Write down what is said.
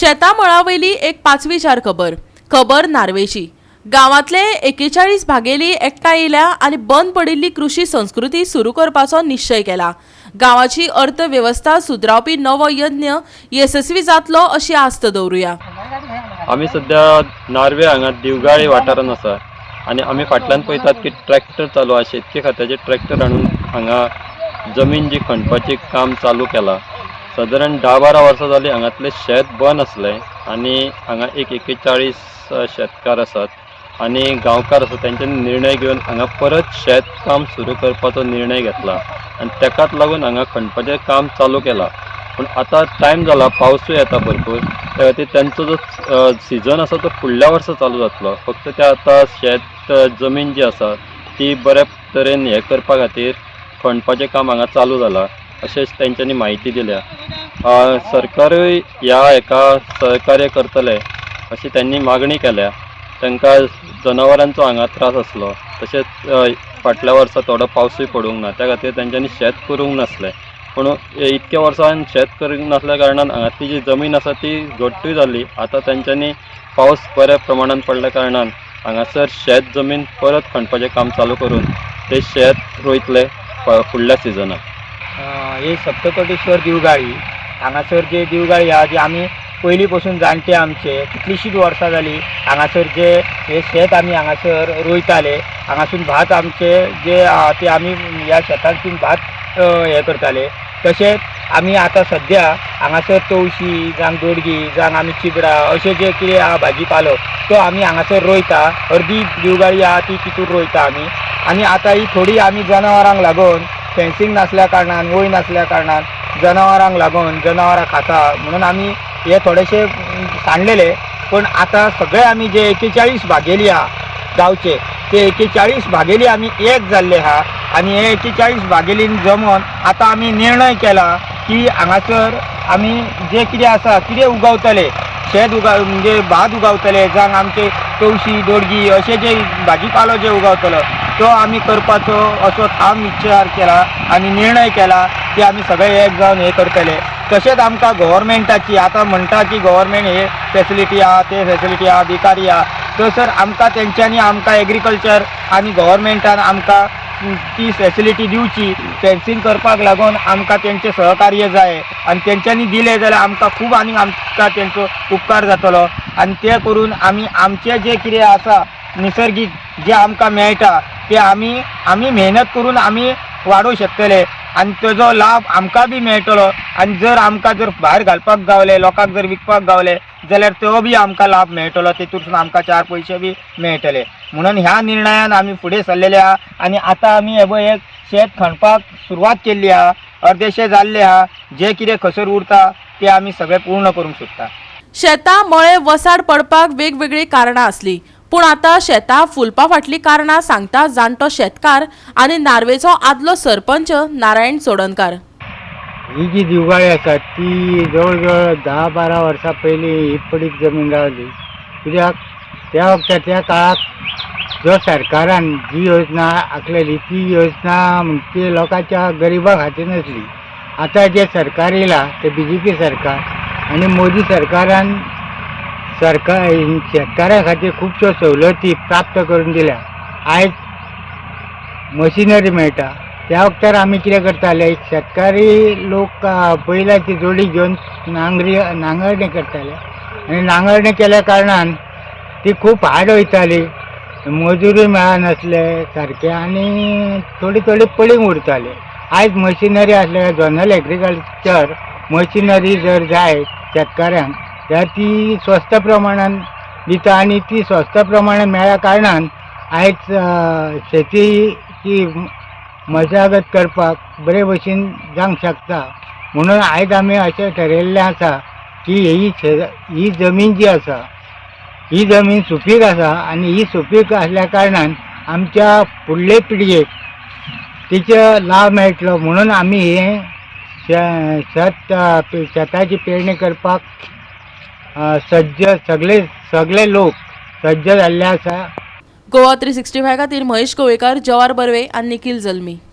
शेता मळावयली एक पाचवीचार खबर. खबर नार्वेची. गांवांतले 41 भागेली एकठांय येयल्या आनी बंद पडिल्ली कृशी संस्कृती सुरू करपाचो निश्चय केला. गांवाची अर्थवेवस्था सुदरावपी नवो यज्ञ येसस्वी जातलो अशी आस्त दवरुया. आमी सद्या नार्वे हांगा दिवगाळी वाठारांत आसा आनी आमी फाटल्यान पळयतात की ट्रॅक्टर चालू आसा. शेतकी खात्याचे ट्रॅक्टर हाडून हांगा जमीन जी खणपाचें काम चालू केलां. सादारण 10-12 वर्सां जालीं हांगातलें शेत बंद आसलें आनी हांगा एक 41 शेतकार आसात आनी गांवकार आसा, तेंच्यांनी निर्णय घेवन हांगा परत शेत काम सुरू करपाचो निर्णय घेतला आनी तेकाच लागून हांगा खणपाचें काम चालू केलां. पूण आतां टायम जाला, पावसूय येता भरपूर, त्या खातीर तेंचो जो सिजन आसा तो फुडल्या वर्सा चालू जातलो. फक्त ते आतां शेत जमीन जी आसा ती बऱ्या तरेन हें करपा खातीर खणपाचें काम हांगा चालू जालां अशेंच तेंच्यांनी म्हायती दिल्या. सरकारूय ह्या हेका सहकार्य करतले अशी त्यांनी मागणी केल्या. तांकां जनावरांचो हांगा त्रास आसलो, तशेंच फाटल्या वर्सा थोडो पावसूय पडूंक ना, त्या खातीर तेंच्यांनी शेत करूंक नासलें. पूण इतक्या वर्सान शेत करूंक नासल्या कारणान हांगातली जी जमीन आसा ती घट्टूय जाली. आतां तेंच्यांनी पावस बऱ्या प्रमाणान पडल्या कारणान हांगासर शेत जमीन परत खणपाचें काम चालू करून ते शेत रोयतले फुडल्या सिजनाक. हे सप्तकोटेश्वर दिवगाळी हांगासर जे दिवगाळी आहा, जी आमी पयलीं पसून जाणटे आमचे कितलींशींच वर्सां जालीं हांगासर जे हे शेत आमी हांगासर रोयताले. हांगासून भात आमचे जे आहा ते आमी ह्या शेतांतसून भात हें करताले. तशेंच आमी आतां सद्या हांगासर तवशी जावं दोडगी जावं आमी चिबडां अशें जे कितें आहा भाजी पालो तो आमी हांगासर रोयता. अर्दी दिवगाळी आहा ती तितूर रोयता आमी. आनी आतां ही थोडी आमी जनावरांक लागून फेन्सींग नासल्या कारणान, वंय नासल्या कारणान जनावरांक लागून जनावरां खाता म्हणून आमी हे थोडेशे सांडलेले. पूण आतां सगळे आमी जे 41 भागेली आहा गांवचे, ते 41 भागेली आमी एक जाल्ले आहा. आनी हे 41 भागेलीन जमोन आतां आमी निर्णय केला की हांगासर आमी जे कितें आसा कितें उगवतले, शेत म्हणजे भात उगावतले जावं आमचे तवशी दोडगी अशे जे भाजी पालो जे उगावतलो तो आमी करपाचो असो ठाम विचार केला आनी निर्णय केला की आमी सगळे एक जावन हे करतले. तशेंच आमकां गव्हर्मेंटाची आतां म्हणटा की गव्हर्मेंट हे फेसिलिटी आहा, ते फेसिलिटी आहा, बेकारी आहा, थंयसर आमकां तेंच्यांनी आमकां एग्रीकल्चर आनी गव्हर्मेंटान आमकां ती फेसिलिटी दिवची. फेन्सींग करपाक लागून आमकां तेंचें सहकार्य जाय आनी तेंच्यांनी दिलें जाल्यार आमकां खूब आनी आमकां तेंचो उपकार जातलो. आनी तें करून आमी आमचें जें कितें आसा निसर्गीक जें आमकां मेळटा तें आमी मेहनत करून आमी वाडोवंक शकतले आनी तेजो लाभ आमकां बी मेळटलो. आनी जर आमकां जर भायर घालपाक गावले, लोकांक जर विकपाक गावले जाल्यार तो बी आमकां लाभ मेळटलो, तेतूंतसून आमकां 4 पयशे बी मेळटले. म्हणून ह्या निर्णयान आमी फुडें सरलेले आहा. आनी आतां आमी हे पळय एक शेत खणपाक सुरवात केल्ली आहा, अर्देशे जाल्ले आहा, जे कितें खसर उरता ते आमी सगळें पूर्ण करूंक सोदता. शेतां मळे वसाड पडपाक वेगवेगळीं कारणां आसलीं, पूण आतां शेतां फुलपा फाटलीं कारणां सांगता जाणटो शेतकार आनी नार्वेचो आदलो सरपंच नारायण चोडणकार. ही जी दिवगाळी आसा ती जवळ जवळ 10-12 वर्सां पयलीं ही पडीक जमीन रावली. कित्याक त्या वखतार त्या काळाक जो सरकारान जी योजना आखलेली ती योजना म्हणजे लोकांच्या गरिबां खातीर नासली. आतां जें सरकार येयलां तें बीजेपी सरकार आनी मोदी सरकारान सरकार शेतकारां खातीर खुबश्यो सवलती प्राप्त करून दिल्या. आयज मशिनरी मेळटा. त्या वखतार आमी कितें करताले, शेतकारी लोक बैलाची जोडी घेवन नांगरणी करताले आनी नांगरणी केल्या कारणान ती खूब हाड वयताली, मजुरूय मेळनासले सारके आनी थोडी थोडी पडींग उरताले. आयज मशिनरी आसल्या जनरल एग्रीकल्चर मशिनरी जर जाय शेतकाऱ्यांक जाल्यार ती स्वस्त प्रमाणान दिता आनी ती स्वस्त प्रमाणान मेळ्ळ्या कारणान आयज शेतीची मशागत करपाक बरे भशेन जावंक शकता. म्हणून आयज आमी अशें ठरयल्लें आसा की ही जमीन जी आसा ही जमीन सुपीक आसा आनी ही सुपीक आसल्या कारणान आमच्या फुडले पिळगेक तिचो लाभ मेळटलो म्हणून आमी हें शेताची पेरणी करपाक सज्ज सगळे सगळे लोक सज्ज जाल्ले आसा. गोवा 365 खातीर महेश गोवेकर, जवार बर्वे आनी निखील जल्मी.